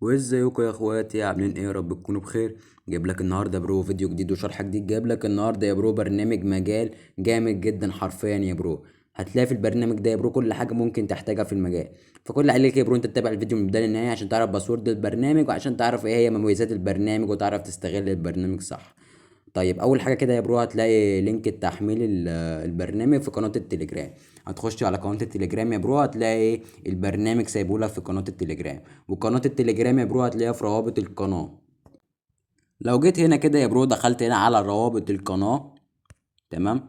وازيكم يا اخواتي، عاملين ايه؟ يا رب تكونوا بخير. جايب لك النهارده يا bro فيديو جديد وشرح جديد. جايب لك النهارده يا bro برنامج مجال جامد جدا حرفيا يا bro. هتلاقي في البرنامج ده يا bro كل حاجة ممكن تحتاجها في المجال. فكل اللي عليك يا bro انت تتابع الفيديو من البداية للنهاية عشان تعرف password البرنامج، وعشان تعرف ايه هي مميزات البرنامج، وتعرف تستغل البرنامج صح. طيب اول حاجة كده يا bro هتلاقي link التحميل البرنامج في قناة التليجرام. هتخش على قناة التليجرام يا bro هتلاقي البرنامج سايبهولك في قناة التليجرام، وقناة التليجرام يا bro هتلاقيها في روابط القناة. لو جيت هنا كده يا bro دخلت هنا على روابط القناة، تمام،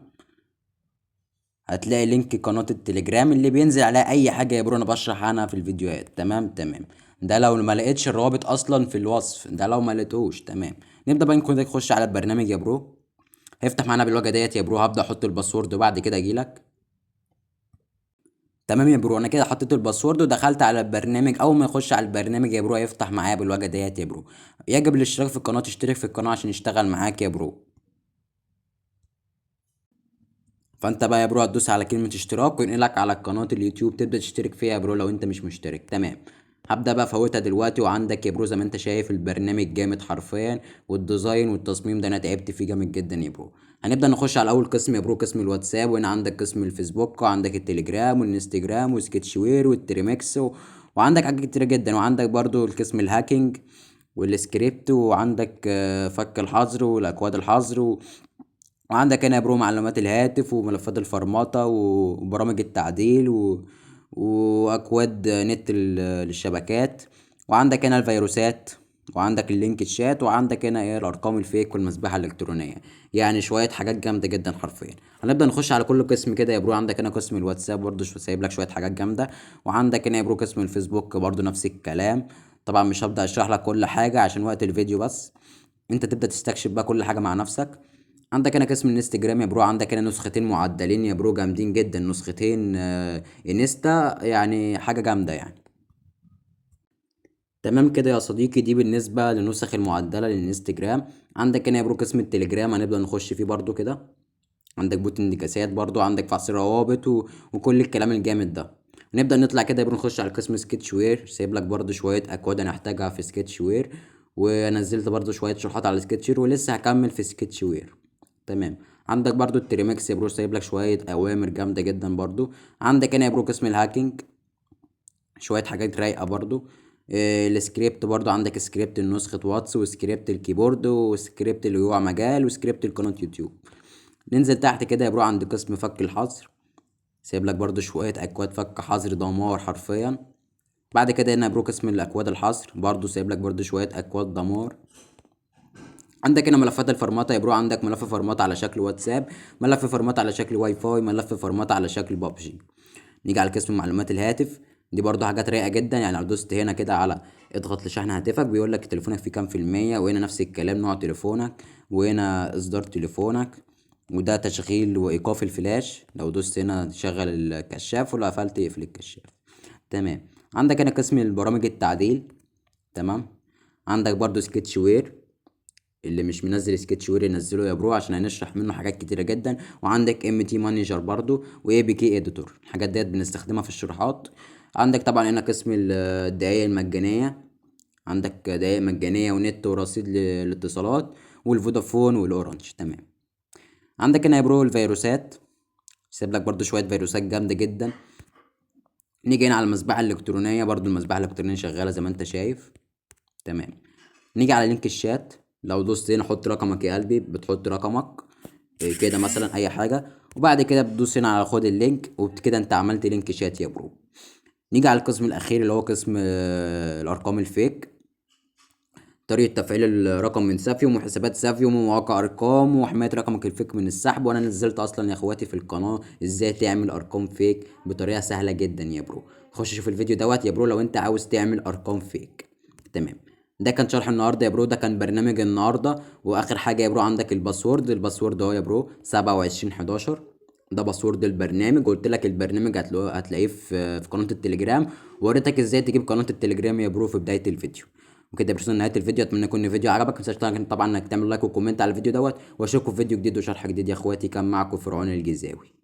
هتلاقي link قناة التليجرام اللي بينزل عليها اي حاجة يا bro انا بشرح عنها في الفيديوهات. تمام تمام، ده لو ما لقيتش الروابط اصلا في الوصف، ده لو ما لقيتوش. تمام، نبدا بقى نكون نخش على البرنامج يا bro. هيفتح معانا بالواجهه ديت يا bro. هبدا احط ال password وبعد كده اجيلك. تمام يا bro، انا كده حطيت ال password ودخلت على البرنامج. اول ما يخش على البرنامج يا bro هيفتح معايا بالواجهه ديت يا bro. يجب الاشتراك في القناة، تشترك في القناة عشان يشتغل معاك يا bro. فانت بقى يا bro هتدوس على كلمة اشتراك وينقلك على قناة اليوتيوب تبدا تشترك فيها يا bro لو انت مش مشترك. تمام، هبدا بقى فوتها دلوقتي. وعندك يا bro زي ما انت شايف البرنامج جامد حرفيا، وال design والتصميم ده انا تعبت فيه جامد جدا يا bro. هنبدا نخش على اول قسم يا bro، قسم الواتساب. وهنا عندك قسم الفيسبوك، وعندك التليجرام والانستجرام وسكتشوير والتريمكس وعندك حاجات كتيرة جدا. وعندك برضو القسم ال hacking وال script، وعندك فك الحظر والاكواد الحظر وعندك هنا يا bro معلومات الهاتف وملفات الفرمطة وبرامج التعديل واكواد نت للشبكات. وعندك هنا الفيروسات، وعندك ال link chat، وعندك هنا ايه الارقام ال fake والمسبحه الالكترونية. يعني شوية حاجات جامدة جدا حرفيا. هنبدا نخش على كل قسم كده يا bro. عندك هنا قسم الواتساب برضو سايب لك شوية حاجات جامدة، وعندك هنا يا bro قسم الفيسبوك برضو نفس الكلام. طبعا مش هبدا اشرح لك كل حاجة عشان وقت الفيديو، بس انت تبدا تستكشف بقى كل حاجة مع نفسك. عندك هنا قسم الانستجرام يا bro، عندك هنا نسختين معدلين يا bro جامدين جدا، نسختين انستا، يعني حاجة جامدة يعني. تمام كده يا صديقي، دي بالنسبة للنسخ المعدلة للانستجرام. عندك هنا يا bro قسم التليجرام هنبدأ نخش فيه برضو كده. عندك bot اندكاسات برضو، عندك فحص روابط وكل الكلام الجامد ده. نبدأ نطلع كده يا bro نخش على قسم سكتش وير. سايب لك برضو شوية أكواد أنا هحتاجها في سكتش وير، ونزلت برضو شوية شروحات على سكتش وير، ولسه هكمل في سكتش وير. تمام، عندك برضو التريمكس يا bro، سايب لك شوية أوامر جامدة جدا برضو. عندك هنا يا bro قسم ال hacking، شوية حاجات رايقة برضو. السكريبت برضو، عندك سكريبت النسخة واتس، و script ال keyboard، وسكريبت اللي هو مجال، وسكريبت القناة يوتيوب. ننزل تحت كده يا bro عند قسم فك الحظر، سايب لك برضو شوية أكواد فك حظر دمار حرفيا. بعد كده هنا يا bro قسم الأكواد الحظر، برضو سايب لك برضو شوية أكواد دمار. عندك هنا ملفات الفرمطة يا bro، عندك ملف فرمطة على شكل واتساب، ملف فرمطة على شكل واي فاي، ملف فرمطة على شكل بابجي. نيجي على قسم معلومات الهاتف، دي برضو حاجات رايقة جدا. يعني لو دوست هنا كده على اضغط لشحن هاتفك بيقول لك تليفونك فيه كام في المية، وهنا نفس الكلام نوع تليفونك، وهنا اصدار تليفونك، وده تشغيل وايقاف الفلاش. لو دوست هنا تشغل الكشاف، ولو قفلت يقفل الكشاف. تمام، عندك هنا قسم البرامج التعديل. تمام، عندك برضو سكتش وير، اللي مش منزل سكتش وير ينزله يا bro عشان هنشرح منه حاجات كتيرة جدا. وعندك ام تي مانجر برضو، و APK editor، الحاجات ديت بنستخدمها في الشروحات. عندك طبعا هنا قسم الدقايق المجانية، عندك دقايق مجانية ونت ورصيد للاتصالات والفودافون والاورنج. تمام، عندك هنا يا bro الفيروسات، سيب لك برضو شوية فيروسات جامدة جدا. نيجي هنا على المسبحة الإلكترونية، برضو المسبحة الإلكترونية شغالة زي ما انت شايف. تمام، نيجي على link ال chat، لو دوست هنا حط رقمك يا قلبي، بتحط رقمك كده مثلا اي حاجة، وبعد كده بتدوس هنا على خد ال link، وبكده انت عملت link chat يا bro. نيجي على القسم الاخير اللي هو قسم الارقام ال fake، طريقة تفعيل الرقم من سافيوم، وحسابات سافيوم، ومواقع ارقام، وحماية رقمك ال fake من السحب. وانا نزلت اصلا يا اخواتي في القناة ازاي تعمل ارقام fake بطريقة سهلة جدا يا bro. خش شوف الفيديو دوت يا bro لو انت عاوز تعمل ارقام fake. تمام، ده كان شرح النهارده يا bro، ده كان برنامج النهارده. واخر حاجة يا bro عندك ال password، ال password اهو يا bro 2711، ده password البرنامج. قلت لك البرنامج هتلاقيه في قناة التليجرام، ووريتك ازاي تجيب قناة التليجرام يا bro في بداية الفيديو. وكده بوصلنا لنهاية الفيديو، اتمنى يكون الفيديو عجبك. ما تنساش طبعا انك تعمل like و comment على الفيديو دوت، واشوفكم في فيديو جديد وشرح جديد يا اخواتي. كان معكم فرعون الجيزاوي.